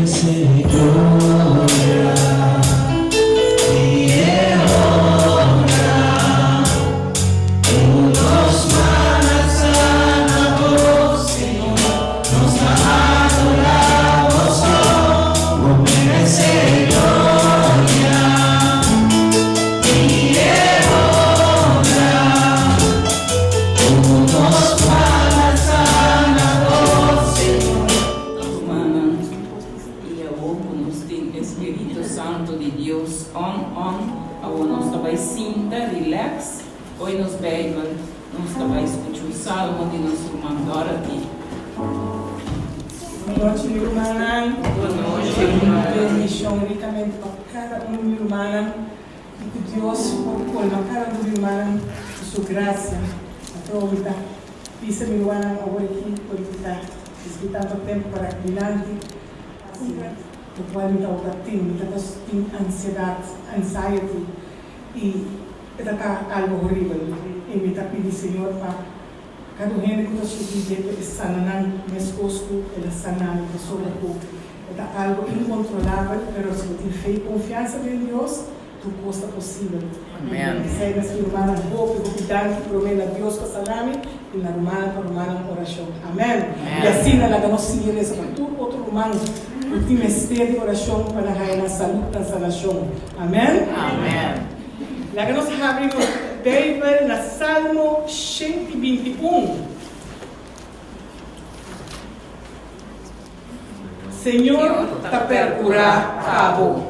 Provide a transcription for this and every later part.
Merece gloria i e honra. Ku nos man alsá na bo, Señor, nos ta adorá bo so. Bo merece gloria i e honra. Ku nos man alsá na bo, Señor. Rumannan, i awor ku nos tin e Spiritu Santu di Dios on on, awor nos ta bai sinta, relax, oi nos Bijbel, nos ta bai skucha un salmo di nos ruman Dorothy. Bon nochi mi rumannan. Bon nochi rumannan. Bendishon rikamente pa kada un di mi rumannan i ku Dios por kolma kada un di mi rumannan ku su grasia. Atrobe ta bisa mi rumannan awor aki por kita Despues di tanto tempu para dilanti, asina lokual mi tabata tin, mi tabata tin ansiedat, anxiety, i e ta ta algu horibel. I mi ta pidi Señor pa kada un hende ku ta sufri dje pa e sana nan meskos ku el a sana mi, pasobra ku e ta algu inkontrolabel, pero si bo tin fe i konfiansa den Dios, Tur kos ta posibel. Amen. Esei na su rumannan hopi hopi danki prome na Dios pa salami i na rumannan pa rumannan orashon. Amen. I asina laga nos sigui resa pa tur otro ruman ku tin mester di orashon pa nan haya nan salud nan sanashon. Amen. Amen. Laga nos habri nos Beibel na Salmo 121. Señor ta percura pa bo.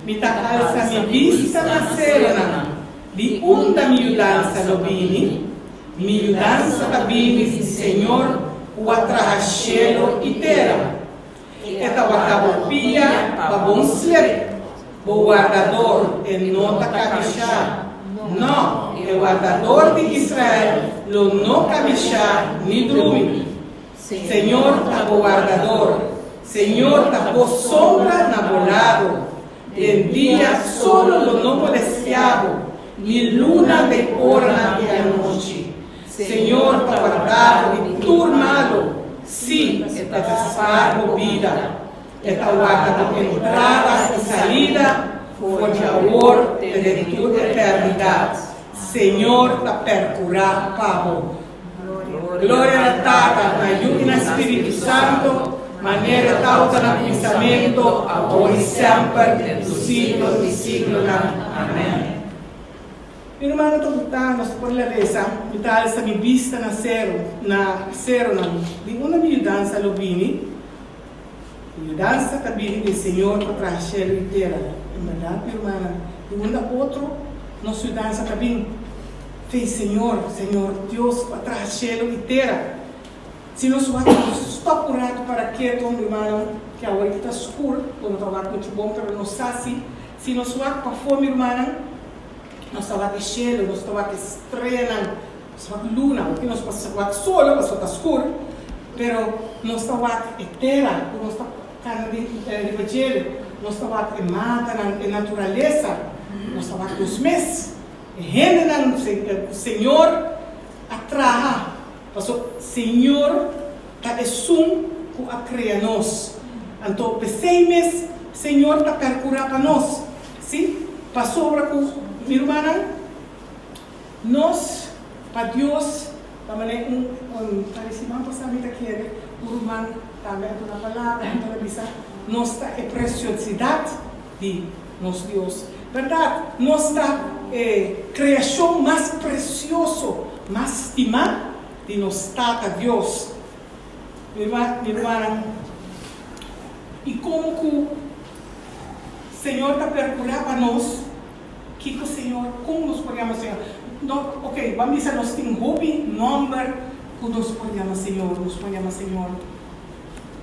Mi ta alsa mi bista na seronan, di unda mi yudansa lo bini? Mi yudansa ta bini di Señor ku a traha shelu i tera. E ta warda bo pia pa bon slip, bo wardador e no ta kabishá. No, e wardador di Israel lo no kabishá ni drumi. Señor ta bo wardador, Señor ta bo sombra na bo lado, Den dia solo lo no molestia bo, ni luna den oranan di anochi. Señor ta warda bo di tur malo, sí, e ta spar bo bida. E ta warda bo entrada i salida for di awor te den tur eternidat. Señor ta percura pa bo. Gloria na Tata, na Yu i na Spiritu Santo, manera tawata na kuminsamentu, awor i semper, den tur siglo di siglonan. Amen. Mi rumannan ta gustá nos por la resa, Mi ta alsa mi bista na seru, na serunan, di unda mi yudansa lo bini? Mi yudansa ta bini di e Señor ku a traha shelu i tera. En bèrdat, mi rumannan, di unda otro nos yudansa ta bin? Fe Señor, Señor Dios cu a traha cielo y tera. Si nos wak nos stop un rato para keto, mi rumannan, ke awor ki ta scur, bo no ta wak mucho bon, pero nos sa si, si nos wak pafó, mi rumannan, nos ta wak e cielo, nos ta wak e streanan, nos ta wak luna, aunke nos por wak solo pasobra ta scur, pero nos ta wak e tera cu nos ta cana riba djele, nos ta wak e matanan, e naturalesa, nos ta wak nos mes. E hendenan ku Señor a traha, pasobra Señor ta esun ku a krea nos. Anto p'esei mes Señor ta perkurá pa nos. Sí, pasobra ku, mi rumannan, nos pa Dios ta manera un, un, ta siman pasá mi ta kere un ruman tambe a duna palabra, anto el a bisa, nos ta e presiosidat di nos Dios. Bèrdat, nos ta e kreashon mas presioso, mas stimá di nos Tata Dios. Mi rumannan, i komo ku Señor ta perkurá pa nos, kiko Señor, kon nos por yama Señor? No, ok, ban bisa nos tin hopi nòmber ku nos por yama Señor. Nos por yama Señor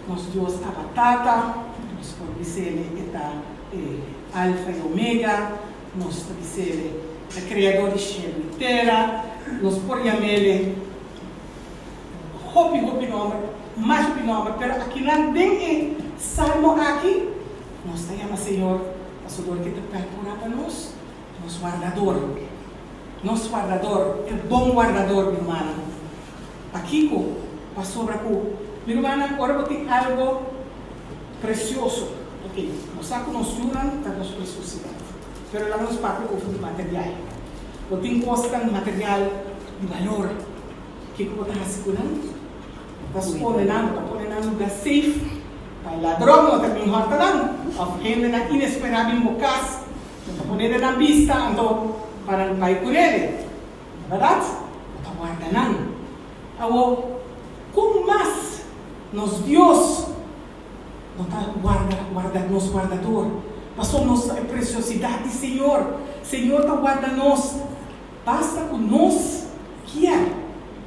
nos Dios Abba Tata, nos por bis'Ele e ta e Alfa i Omega, nos ta bis'Ele e Kreador di shelu i tera, nos por yam'Ele hopi hopi nòmber, mas hopi nòmber, pero akinan den e salmo aki nos ta yama Señor pasobra dor ke ta perkurá pa nos, nos wardador, nos wardador, e bon wardador, mi rumannan. Pakiko? Pasobra ku, mi rumannan, ora bo tin algo. Presioso. Ok, nos sa ku nos yunan ta nos presiosidat. Pero laga nos papia over di material. Bo tin kosnan material di balor. Kiko bo ta hasi ku nan? Bo ta skonde nan, bo ta pone nan luga safe pa e ladron no ta bin hòrta nan òf hendenan inesperá bin bo kas. Bo ta pone den nan bista anto pa nan bai ku rede. Na bèrdat, bo ta warda nan. Awor, kon mas nos Dios no ta warda, warda nos wardador? Pasobra nos ta e presiosidat di Señor. Señor ta warda nos. Basta ku nos kier.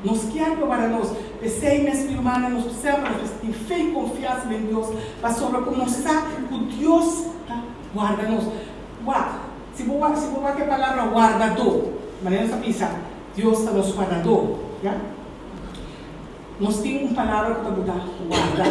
Nos kier pa warda nos. P'esei mes, mi rumannan, nos semper nos mester tin fe i konfiansa den Dios, pasobra ku nos sa ku Dios ta warda nos. Wak, si bo wak, si bo wak e palabra wardadó, manera nos ta bisa, Dios ta nos wardadó, ya? Nos tin un palabra ku ta buta warda.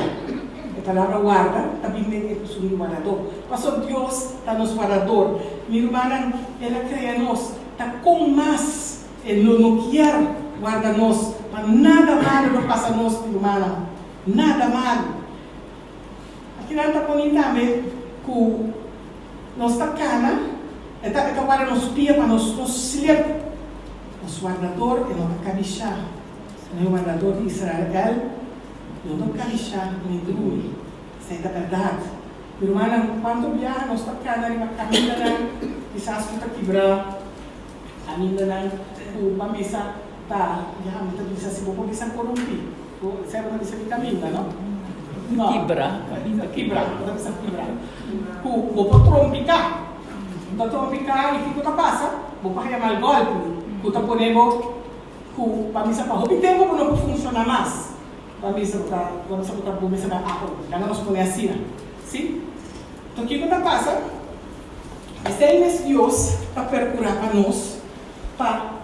E palabra warda ta bin den e kustum di wardadó. Pasobra Dios ta nos wardador. Mi rumannan, El a krea nos, ta kon mas E lo no kier warda nos pa nada malu no pasa nos, mi rumannan. Nada malu. Akinan ta poni tambe ku nos ta kana, e ta e ta warda nos pia pa nos no slip. Nos wardador e no ta kabishá. E wardador di Israel no ta kabishá ni drumi. Esei ta bèrdat. Mi rumannan, kuantu biaha nos ta kana riba kamindanan kisas ku ta kibrá, kamindanan ku ban bisa ta, ya mi ta bisa si bo por bisa korumpí. Bo esei bo ta bisa di kaminda, no? No. Kibrá. Kaminda kibrá. Bo ta bisa kibrá. Ku bo por trompiká. Bo ta trompiká i kiko ta pasa? Bo por haña mal gòlpi ku ta pone bo ku pa misa pa hopi tempu bo no por funshoná mas. Pa misa bo ta, pa misa bo ta, bo mester bai aho. Laga nos pone asina. Si? Enton kiko ta pasa? Esei mes Dios ta perkurá pa nos pa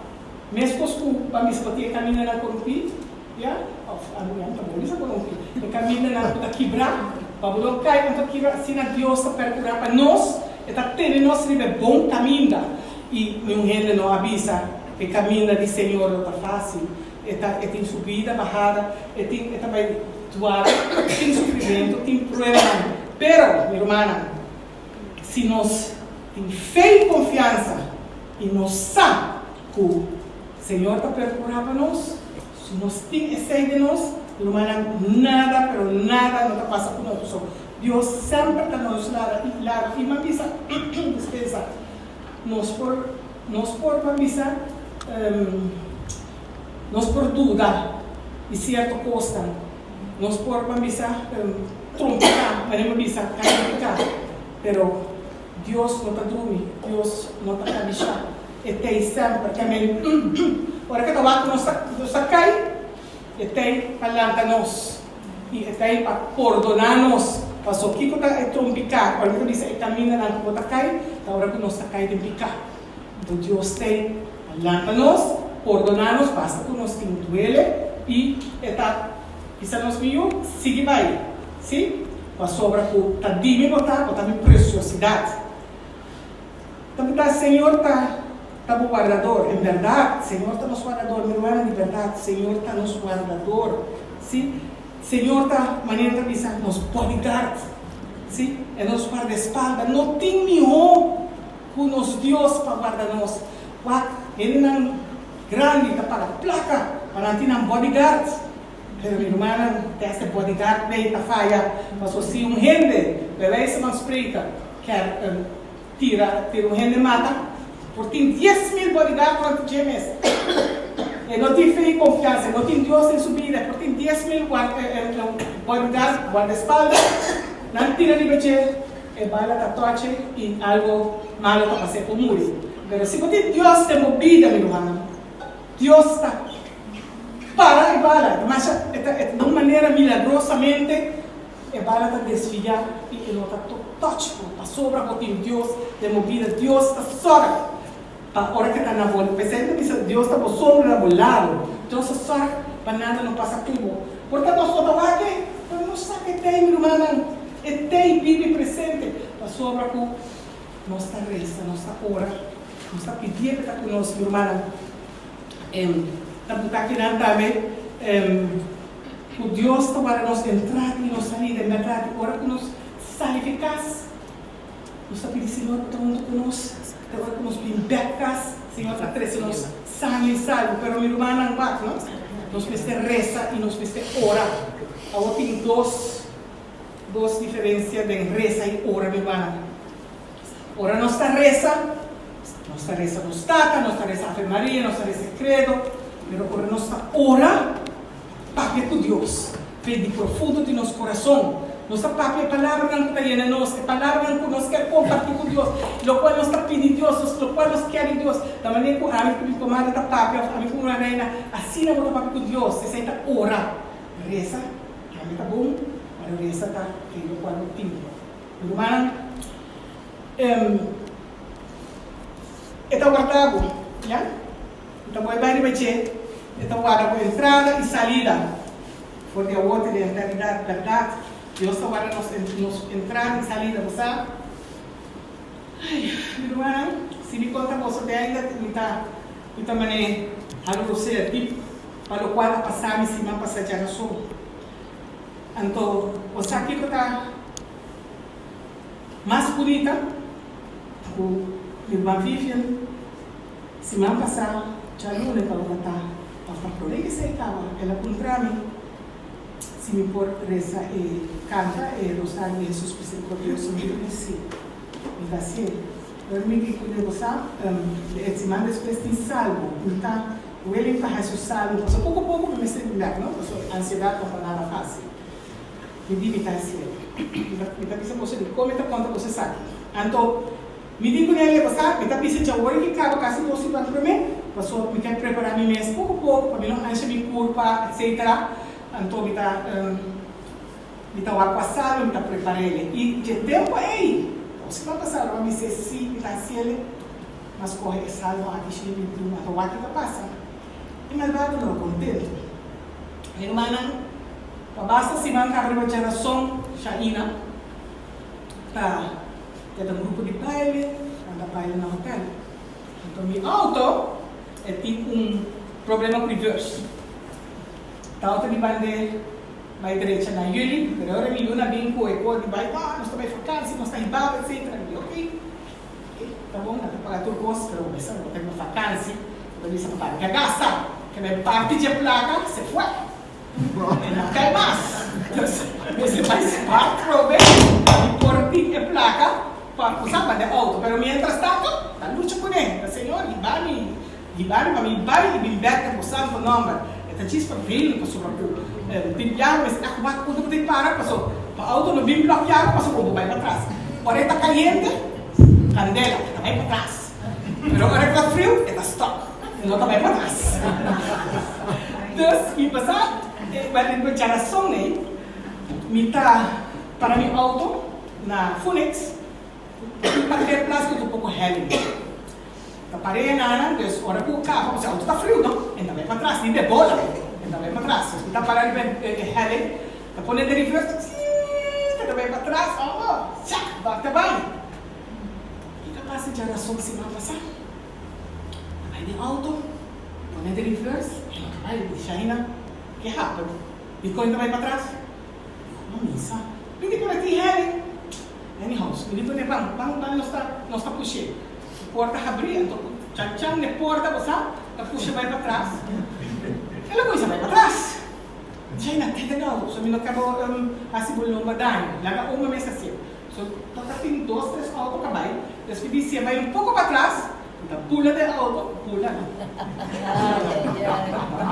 meskos ku pa misa bo tin e kamindanan korumpí, ya, òf ya mi ta bon bisa korumpí, e kamindanan ku ta kibrá, pa bo no kai anto kibra, asina Dios ta perkurá pa nos, e ta tene nos riba e bon kaminda. I niun hende no a bisa e kaminda di Señor lo ta fásil. E ta e tin subida, bahada, e tin e ta bai dual, tin sufrimentu, tin pruebanan. Pero, mi rumannan, si nos tin fe i konfiansa i nos sa ku Señor ta perkurá pa nos, si nos tin esei den nos, mi rumannan, nada, pero nada no ta pasa ku nos. Pasobra Dios semper ta na nos lado i lado. I mi a bisa, dispensa, nos por nos por pa bisa nos por duda di cierto cosnan, nos por pa bisa trompica, manera mi bisa califica, pero Dios no ta drumi, Dios no ta cabisha, e tey semper, ke men ora ke ta wak nos ta nos ta cay, e tey pa lanta nos y e tey pa pordona nos, paso kico ta e trompica, ora mi ta bisa e camindanan cu bo ta cay, ta ora cu nos ta cay den pica. Anto Dios t'ei pa lanta nos, pordoná nos basta ku nos tin duele i e ta bisa nos mi yu, sigui bai, sí, pasobra ku ta di mi bo ta, bo ta mi presiosidat. Ta berdad Señor ta ta bo wardador, en berdad Señor ta nos wardador, mi rumannan, di berdad Señor ta nos wardador, sí, Señor ta manera ta bisa nos bodyguard, sí, e nos guardaespalda, no tin mihó. Ku nos Dios pa warda nos. Wak, hendenan grandi ta paga plaka pa nan tin nan bodyguard. Pero mi rumannan, te hasta e bodyguard mei ta faya. Paso si un hende, bij wijze van spreken, kier tira tira un hende mata, por tin 10,000 bodyguard rond dje mes. E no tin fe i konfiansa, e no tin Dios den su bida, e por tin 10,000 bodyguard, guardaespalda, nan tira riba dje. E bala ta toche i algo malo ta pas'é por muri. Pero si bo tin Dios den bo bida, mi rumannan, Dios ta para e bala. Ta masha, e ta, di un manera milagrosamente e bala ta desviá i e no ta toch bo, pasobra bo tin Dios den bo bida. Dios ta sòrg pa ora ke ta na bo, p'esei mi ta bisa Dios ta bo sombra na bo lado. Dios ta sòrg pa nada no pasa ku bo. Por ta nos no ta wak e, pero nos sa ke t'ei, mi rumannan. E t'ei biba i presente, pasobra ku nos ta resa, nos ta ora, nos ta pidié pa e ta ku nos. Mi rumannan, ta buta kinan tambe ku Dios ta warda nos entrada i nos salida. En bèrdat, ora ku nos. sali fi kas, nos ta pidi Señor ku ta huntu ku nos, te ora ku nos bin bèk kas, Señor ta trese nos sano i salvo. Pero mi rumannan wak no, nos mester resa i nos mester ora. Awor tin dos dos diferensia den resa i ora mi rumannan. Ora nos ta resa, nos ta resa nos Tata, nos ta resa Ave Maria, nos ta resa e Credo, pero ora nos ta ora, papia ku Dios, fe di profundo di nos kurason. Nos ta papia e palabranan ku ta yena nos, e palabranan ku nos kier kompartí ku Dios, lokual nos ta pidi Dios, lokual nos kier di Dios. Ta manera ku ami ku mi komadre ta papia òf ami ku una reina, asina bo ta papia ku Dios. Esei ta ora. Resa tambe ta bon, pero resa ta e lokual bo tin. Mi rumannan, e ta warda bo, ya? E ta bai bai riba dje, e ta warda bo entrada i salida. For di awor te den eternidat, bèrdat, Dios ta warda nos nos entrada i salida, bo sa? Ai, mi rumannan, si mi konta boso te ainda mi ta mi ta man'é halu rosea dip pa lokual a pasa mi siman pasá djarason. Anto, bo sa kiko ta mas bunita? Ku mi ruman Vivian siman pasá djaluna tabata ta òf ta promé ke esei kaba, el a puntra mi si mi por resa e kanta e Rosario di Hesus Misericordioso. Mi di si, mi ta hasié. Pero mi di kuné, bo sa, e siman despues tin salmo, mi ta Willing pa hasi un salmo, pasobra poko poko mi mester bin bek, no? Pasobra ansiedat no ta nada fásil. Mi di mi ta hasié. Mi ta mi ta bisa boso dikon mi ta konta boso esaki. Anto, mi di ku Nelly, bo sa, mi ta bisa djawoe ki kaba kasi dos siman promé, pasobra mi ta prepará mi mes poko poko pa mi no ansha mi kurpa, etsetera. Anto mi ta mi ta wak pa salmo, mi ta prepar'é. I dje tempu ei, dos siman pasá, mi bisa si mi ta hasié. Mas kohe e salmo aki shi mi duna ta wak ki ta pasa. E malbado no kontentu. Mi rumannan, pa basta siman kaba riba djarason Shaina ta ta den grupo di baile, nan ta baile na hotel. Anto mi auto e tin un problema ku reverse. Ta auto di bande bai drecha na juli, pero ora mi yuna bin ku e kos di bai, ah nos ta bai fakansi, nos ta hibaba etcetera. Mi di ok. E ta bon, nan ta paga tur kos, pero bo mester bo ta riba fakansi, bo ta bisa papá mi ka gasta, ke men parti dje plaka se fue, e no kai mas. Dus mester bai spaar prome pa mi por tin e plaka pa usa pa den outo. Pero mientras tanto ta lucha kuné, ta Señor hiba mi, hiba mi pa mi bai i bin bèk den bo santo nòmber. E ta djis vervelend pasobra ku tin biaha bo mester ègt wak unda bo ta para paso pa outo no bin blòkiá bo pasobra bo bai patras. Ora e ta kayente. Candela, e ta bai patras. Pero ora e ta friu, e ta stop. E no ta bai patras. Dus, mi pasa, well, riba djarason ei, mi ta para mi auto na Phoenix, un parkeerplaats ku ta un poko helling. Ta para e nan, dus ora ku kaba, pasobra auto ta friu, no? E ta bai patras, ni de bola, e ta bai patras. Dus mi ta para riba e helling, Ta pone den reverse, tsiiit, ta bai patras, oh, tjak, bak ta bai. Kiko a pasa djarason siman pasá? Ta bai den auto, pone den reverse, e no ta bai. Mi di, Shaina, ke happen? Dikon e ta bai patras? Dijo, no mi sa. Mi di, pero tin hèri. Anyhow, mi di, pone ban, ban, ban, nos ta, nos ta push'é. E porta habrí, anto ku chan chan n'e porta, bo sa, ta pusha bai patras. El a kuminsá bai patras. Djei na tete nou, so mi no ke bo hasi bo lomba daño. Laga un mes hasié. So ta ta tin dos tres auto ka bai, despues di sié bai un poko patras, mi ta bula den auto, bula no, ta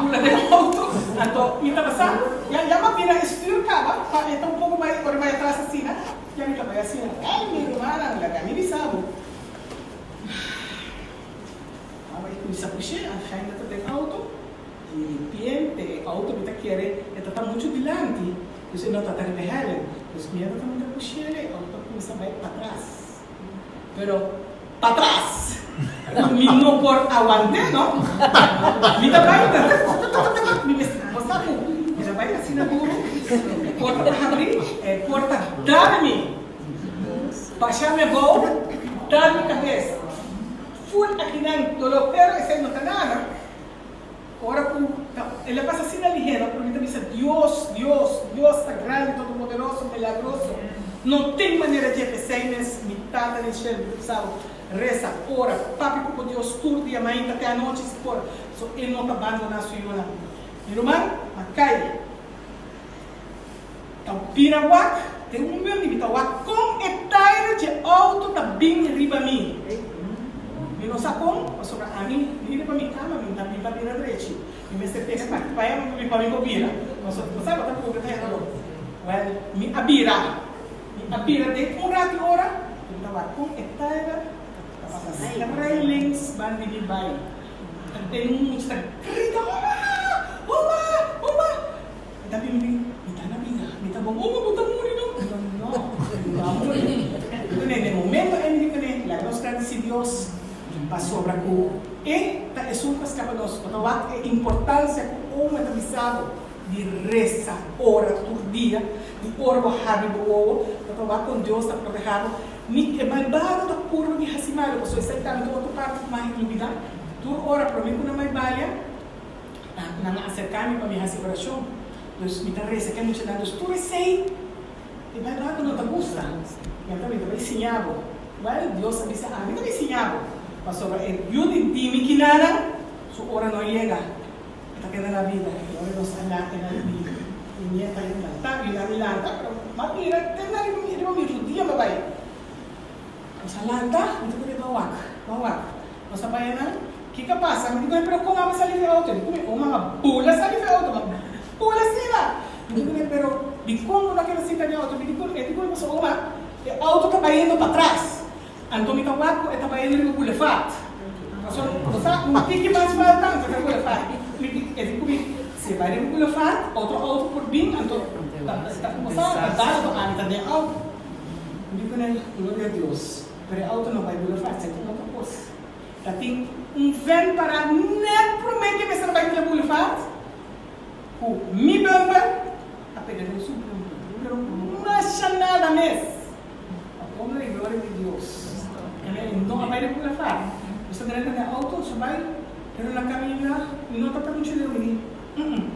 bula den auto, anto mi tabata sa, ya ya mi a bira e stuur kaba pa e ta un poko bai ora bai atras asina, ya mi ta bai asina, ey mi rumannan laga mi bisa bo. Awe e kuminsa push'é, a Jaime ta den auto. Di ripiente e auto mi ta kere e ta ta muchu dilanti, dus e no ta ta riba e helling. Dus mi a ta ta push'é e auto a kuminsá bai patras. Pero patras! Mi no por awant'é no. Mi ta bai ta mi mester bo sa ku mi ta bai asina duru, e porta ta habrí, e porta dal mi, basha mi abou, dal mi kabes. Ful akinan doló pero esei no ta nada. Ora ku ta el a pasa asina lihero, pero mi ta bisa, Dios, Dios, Dios ta grandi, todopoderoso, milagroso. No tin manera dje p'esei mes mi Tata den shelu ta bisa bo, resa, ora, papia ku bo Dios tur dia mainta te anochi si por, so e no ta bandoná su yunan. Mi ruman, a kai ta bira wak den un muur di mi ta wak kon e taira dje outo ta bin riba mi. Mi no sa kon, pasobra ami ni riba mi kama mi ta mi ta bira drechi. Mi mester tene pa pa mi pa mi por bira. Pasobra bo sa bo ta purba ta hera lo. Wèl, mi a bira. Mi a bira den un rati ora mi ta wak kon e taira ta pasa strei links bandi mi bai. Ta den un mucha ta grita, Oma! Oma! Oma! Mi ta bin bin, mi ta na bida, mi ta bon, Oma bo ta muri no? Mi ta no, mi no a muri. Mi ta den e momento ei mi di kuné, laga nos gradisí Dios pasobra ku E ta esun ku a skapa nos. Bo ta wak e importansia ku Oma ta bisa bo di resa ora tur dia, di ora bo habri bo wowo, bo ta wak kon Dios ta protehá bo. Ni e malbado ta purba di hasi malu, pasobra esei tambe ta otro parti ku mas lubidá. Tur ora promé ku nan bai balia, nan a aserká mi pa mi hasi orashon. Dus mi ta resa ku e muchanan. Dus tur esei e malbado no ta gusta. Mi ta bai siña bo. Wèl, Dios a bisa ami ta bai siña bo, pasobra e yu di dimi kinanan su ora no yega. E ta keda na bida. E ora nos a lanta na mi mi nieta a lanta, mi a lanta, pero m'a bira te na riba mi riba mi rudia m'a bai. Nos a lanta, mi ta kere bawak, bawak. Nos a bai anan, kiko a pasa? Mi di kune, pero kon abo sali for e outo? E di kune, oh mama bula sali for e outo, m'a bula asina. Mi di kune, pero dikon bo no keda sinta den outo? Mi di kune, e di kune pasobra oma e outo ta bayendo patras. Anto mi ta wak ku e ta bayendo riba bulevard. Pasobra bo sa un tiki mas falta anto ta bulevard. Mi di e di ku mi si e bai riba bulevard otro outo por bin anto ta ta bo sa ta dal ku ami ta den outo. Mi di kuné gloria a Dios pero e outo no bai bulevard esei ta un otro kos. Ta tin un vèn pará nèt promé ke mester a bai riba bulevard ku mi bumper a pega den su bumper pero masha nada mes. Pa honra i gloria di Dios. E no a bai di Boulevard. Nos ta drenta den auto, nos a bai, pero na caminda mi no tabata mucho leu, mi di, Um-um,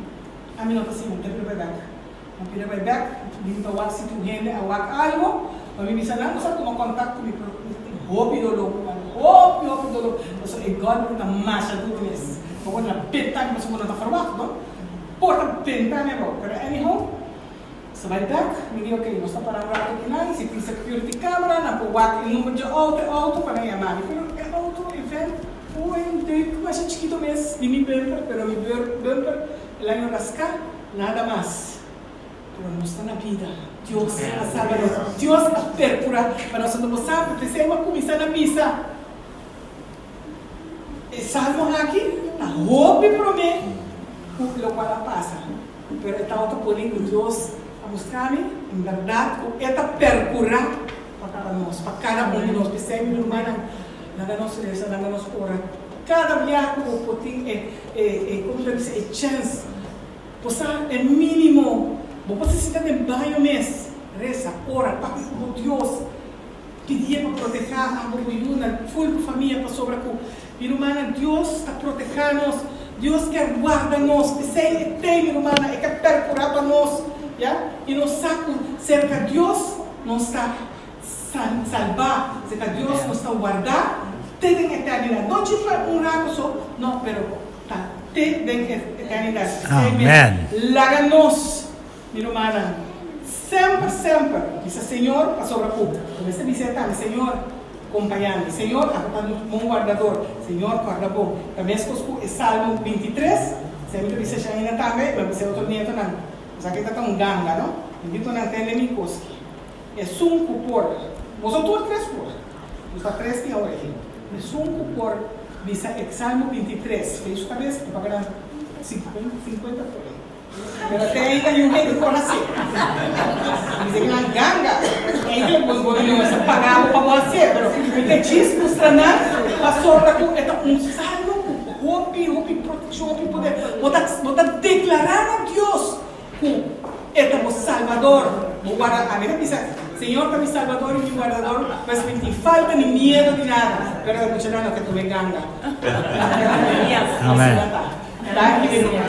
ami no ta asina, mi ta bira bai bek. Mi a bira bai bek, mi ta wak si tur hende a wak algo, pa mi bisa nan, nos a tuma contact cu mi, pero mi ta tin hopi dolor, hopi, hopi dolor, pasobra e golpe ta masha duro mes. Bo por na benta mi pasobra bo no ta verwacht, no? Por ta benta mi abou, pero anyhow, Sa bai bek, mi di ok, nos ta para un rato kinan, si tin security camera nan por wak e number dje auto, e auto pa nan yama mi, pero e auto e vent por un deuk masha chikito mes di mi bumper, pero mi bumper el a no rasca, nada mas. Pero nos ta na bida, Dios a salba nos, Dios a percura pa nos, anto bo sa p'esei bo a cuminsa na bisa e salmo aki ta hopi prome cu locual a pasa. Pero e tabata pone ku Dios a mustra mi en bèrdat ku e ta perkurá pa kada nos, pa kada un di nos. P'esei, mi rumannan, laga nos resa, laga nos ora kada biaha ku bo por tin e, e, e, komo ta bisa, e chèns. Bo sa e mínimo, bo por sinta den baño mes, resa, ora, papia ku bo Dios, pidié pa protehá abo, bo yunan, ful bo famia, pasobra ku Mi rumannan, Dios ta protehá nos. Dios kier warda nos. P'esei e tei, mi rumannan, e ke perkurá pa nos, ya. I nos sa ku serka Dios nos ta salbá, serka Dios nos ta wardá te den eternidat. No djis pa un rato so, no, pero ta te den eternidat. P'esei mes, laga nos, mi rumannan, semper, semper bisa Señor, pasobra ku bo mester bisa e tambe, Señor, Kompañá mi, Señor, abo ta nos bon wardador. Señor, kòrda bo. Ta meskos ku e Salmo 23, esei mi ta bisa Shaina tambe, mi a bisa e otro nietonan. Bo sa ke ta ta un ganga, no? Mi nietonan tende mi kos ki. Esun ku por, boso tur tres por, nos ta tres tin awor aki. Esun ku por bisa e Salmo 23, fei su kabes, e paga nan 50 florin. Pero te ainda yu hende por hasié. Mi ta nan ganga. Eindelijk bo bo no mester paga bo pa bo hasié, pero mi ta djis mustra nan pasobra ku e ta un salmo ku hopi hopi protekshon, hopi poder. Bo ta bo ta deklará na Dios ku e ta bo Salbador, bo warda. Ami ta bisa, Señor ta mi Salbador i mi wardador, pues mi tin falta ni miedu di nada. Pero e muchanan no ke tuma e ganga. Amen. Danki mi ruman.